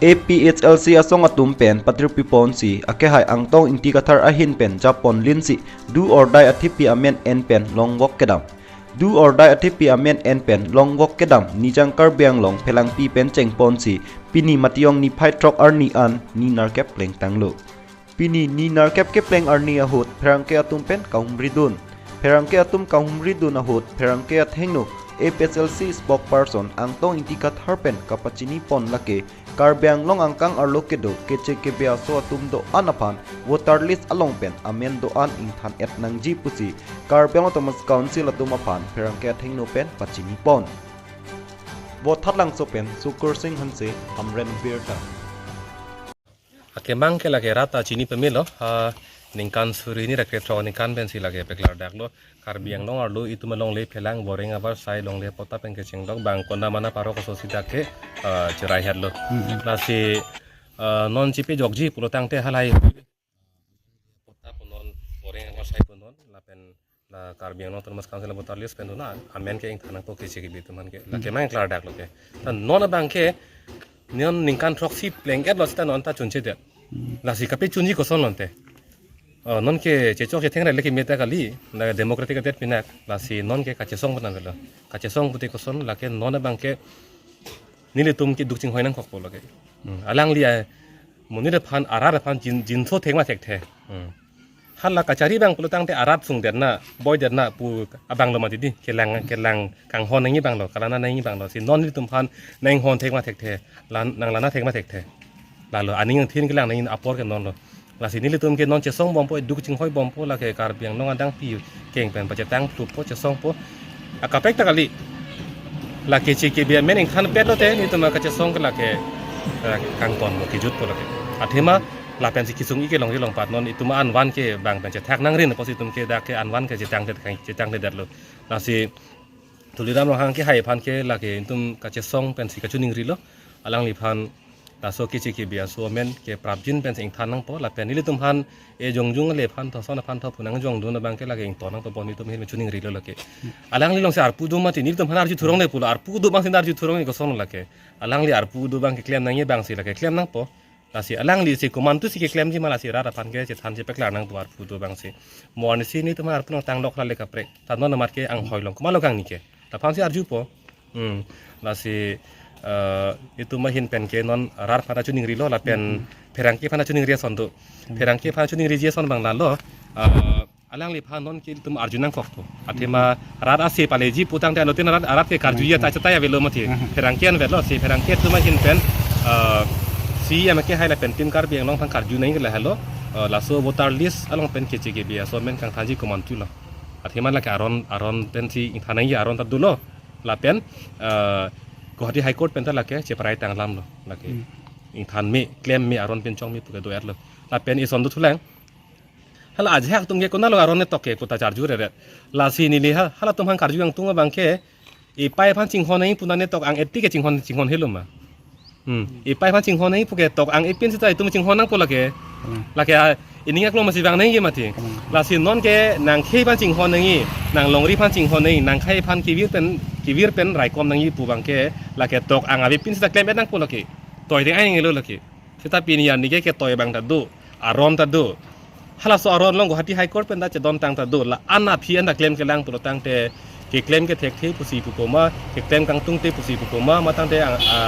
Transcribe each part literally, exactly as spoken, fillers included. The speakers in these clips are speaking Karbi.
A P H L C asong atum pen patirpi ponsi akehai Angtong Ingti Kathar ahin pen japon linsi do or die athepi amen en pen longvok kedam. Do or die athepi amen en pen longvok kedam Nijang Karbi Anglong Phelangpi pen chengponsi pini Matiyong niphai throk arni an ni nerkep plengtanglo. Pini ni nerkep kepleng arni ahut pherangke atum pen kahumridun. Pherangke atum kahumridun ahut pherangke athengno A P H L C spokesperson Angtong Ingti Kathar pen kapachini pon lake Karbi Anglong angkang arlo kedo keche kebe aso atum do-an aphan voter list along pen amen do-an ingthan et nangji pusi Karbi Anglong Autonomous Council atum aphan pherangke athengno pen pachini pon. Vothatlangso pen Sukur Singh Hanse, Hamren Birta. Akemang ke lake rat ta chini pemelo, ha, ningkan suri hini ra krethrok aningkan pensi lake peklardaklo. Karbi Anglong arlo itum alongle phelang boreng avarsai longle patta pen kechengdok bang konda mana parok aso sida ke, ah, cherai hetlo. Hmm. Lasi, ah, non chepajokji pulotangte halahei patta pu non, boreng avarsai pu non, lapen la Karbi Anglong Autonomous Council voter list pen dona amen ke ingthan nangpo keche kebe atum aphan ke. Lake mang klardaklo ke. Ta non abang ke non ningkan throksi pleng-etlo seta non ta chunchedet. Lasi kapachunji kosonlo te. Oh, non ke chechok chetheng rele keme ta kali, la democratic adet pinak, lasi non ke kachesong pu nangvelo. Kachesong pute koson lake non abang ke nelitum ke duk chinghoi nangkokpo lake. Hmm. Alangli a, monit aphan arat aphan jin, jinso thek ma thekthe. Hmm. Hala kachari abang pulotangte arat sungdetna, boidetna pu abanglo mati di, kelang, kelang kanghon nangji abanglo, kalana nangji abanglo. Si non nelitum aphan nanghon thek ma thekthe, lan, nanglana thek ma thekthe. Lalo aning angthin kelang nangji apor ke nonlo. Lasi nelitum ke non chesong bompo, duk chinghoi bompo, lake Karbi Anglong adang pi keng pen pachetang thlupo, chesongpo. Akaprek ta kali. Lake keche kebe amen ingthan petlo te nelitum kachesong ke lake, eh, kangtonpo, kejutpo lake. Athema lapensi kesung-i ke longri longpat non itum an van ke bang pen chethak nangri pusi itum ke dak ke an van ke chetangte, chetangtedetlo. Lasi Tuliram Ronghang kehai aphan ke lake itum kachesong pensi kachiningrilo. Alangliphan laso keche kebe aso amen ke prapjin pensi ingthan nangpo lapen nelitum aphan e jongjung le aphan tho son aphan tho pu nangjongdun abang ke lake ington nangpo bon itum ahin chiningrilo lake. Alangli alongsi arpu do mati nelitum aphan arju thurong le pulo arpu do abangsi arju thurong ke koson lake. Alangli arpu do abang keklem nangji abangsi lake klem nangpo. Lasi alanglisi komantusi keklemji ma lasi rat aphan ke chethan chepeklar nangpo arpu do abangsi. Mo arnisi nelitum aphan arpu nangtang lok ra le kaprek. Ta non amat ke anghoi long komatlo kangni ke. Laphansi arjupo. Hmm. Lasi, eh, itum ahin pen ke non rat aphan chiningrilo lapen pherangke aphan chiningri ason do. Pherangke aphan chiningriji ason abang lalo. Eh, alangliphan non ke itum arju nangkokpo. Athema rat ase paleji putangte anuttin rat, rat ke karjuji ta chetai avelo mati. Pherangke an avelo si pherangke atum ahin pen, eh, C E M kehai lapen Team Karbi Anglong aphan karju nangji ke lahelo. Eh, laso voter list along pen keche kebe aso amen kangthanji komantulo. Athema lake aron, aron pensi ingthan nangji aron ta dolo. Lapen, eh, Guwahati High Court pen ta lake cheparai tanglamlo lake. Hmm. Ingthan me, klem me, aron pen chong me puke do-etlo. Lapen ison dothulang. Hala ajahak atum ke konatlo aron netok ke puta charju rere. Lasi neli ha, halatum aphan karju angtung abang ke, epei aphan chinghon nangji pu netok ang-et tik ke chinghon, chinghon helo ma. Hmm. Epei aphan chinghon nangji puke tok ang-et pin seta itum chinghon nangpo lake. Hmm. Lake a, ining aklong masi vang nangji mati. Hmm. Lasi non ke nangkhei aphan chinghon nangji, nanglongri aphan chinghon nangji, nangkhei aphan kevir pen, kevir pen raikom nangji pu abang ke, lake tok ang ave pin seta klem-et nangpo lake. Toi deng ai nanglo lake. Seta pini arni ke ketoi abang ta do, aron ta do. Halaso aron along Guwahati High Court pen ta chedontang ta do. La-an aphi an ta klem kelang pulotangte keklem kethekthe pusi pu koma, keklem kangtungte pusi pu koma, matangte a, a,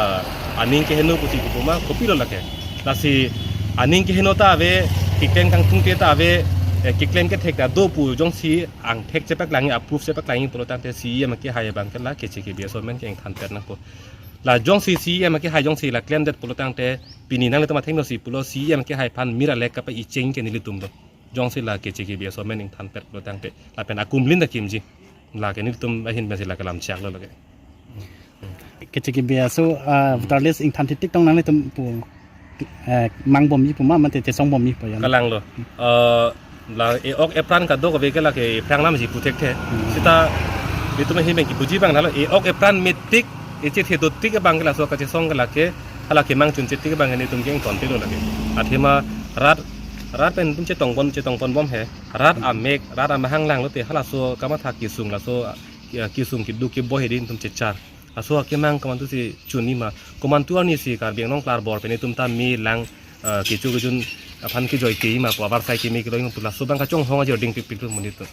aning keheno pusi pu koma, kopilo lake. Lasi aning keheno ta ave, keklem kangtungte ta ave, eh, keklem kethek ta do pu jongsi angthek chepaklangji, a-proof chepaklangji pulotangte C E M kehai abang ke la keche kebe aso amen ke ingthan pet nangpo. La jongsi C E M kehai jongsi la klemdet pulotangte pini nanglitum athengno si pulo C E M kehai aphan mir alek kapa-icheng ke nelitum do. Jongsi la keche kebe aso amen ingthan pet pulotangte. Lapen akumlin ta kimji. Lake nelitum ahin pensi lake lam chaklo lake. Keche kebe aso, ah, voter list ingthan titik tong nanglitum pu, eh, mang bomji pu ma, mate chesong bomji pu ya. Kalanglo. Eh, la e-ok epran kadokave ke lake ephrang namji pu thekthe. Hmm. Seta itum ahin pen kipuji abang lalo e-ok epran me tik, echethe do tik abang ke laso kachesong ke lake, hala kemang chunche tik abang ke nelitum ke ingtontelo lake. Athema rat, rat pen itum chetong pon, chetong pon bom he. Rat amek, rat amahang langlote halaso kamatha kesung laso, ya, kesung keduk keboi hedi itum chechar. Laso akemang komantusi chunji ma, komantu arnisi Karbi Anglong klar bor pen itum ta me lang, eh, kecho kejun aphan kejoi keji ma pu, abar sai keme kelong pu, laso abang kachonghong ajir dingpikpik lo monit atum.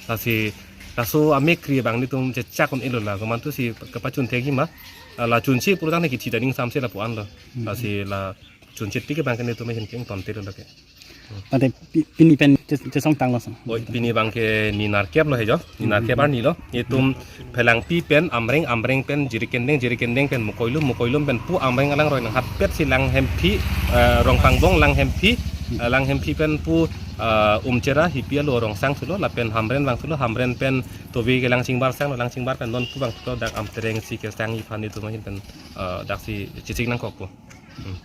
Lasi laso amek kri abang nelitum chechak un-elo, la komantusi kepachun thekji ma, eh, la chunche pura tang ne kithi ta ning samse lapu-an lo. Lasi la chunche tik abang ke nelitum ahin keng tonte lo lake. Ante pi- pini pen che- chesong tanglo song. Oi, pini abang ke ni nerkep lo he jo, ni nerkep arni lo. Itum Phelangpi pen Amreng, Amreng pen Jirikindeng, Jirikindeng pen Mukoilum, Mukoilum pen pu Amreng alangroi nang hapet si Langhemphi, eh, Rongpangbong Langhemphi, eh, Langhemphi pen pu, eh, Umchera hipi alo Rongsang thulo, lapen Hamren vang thulo, Hamren pen Tovi ke Langchingbar sang lo, Langchingbar pen non pu vang thulo, dak Amtereng si kesangji aphan itum ahin pen, eh, daksi chechik nangkokpo. Hmm.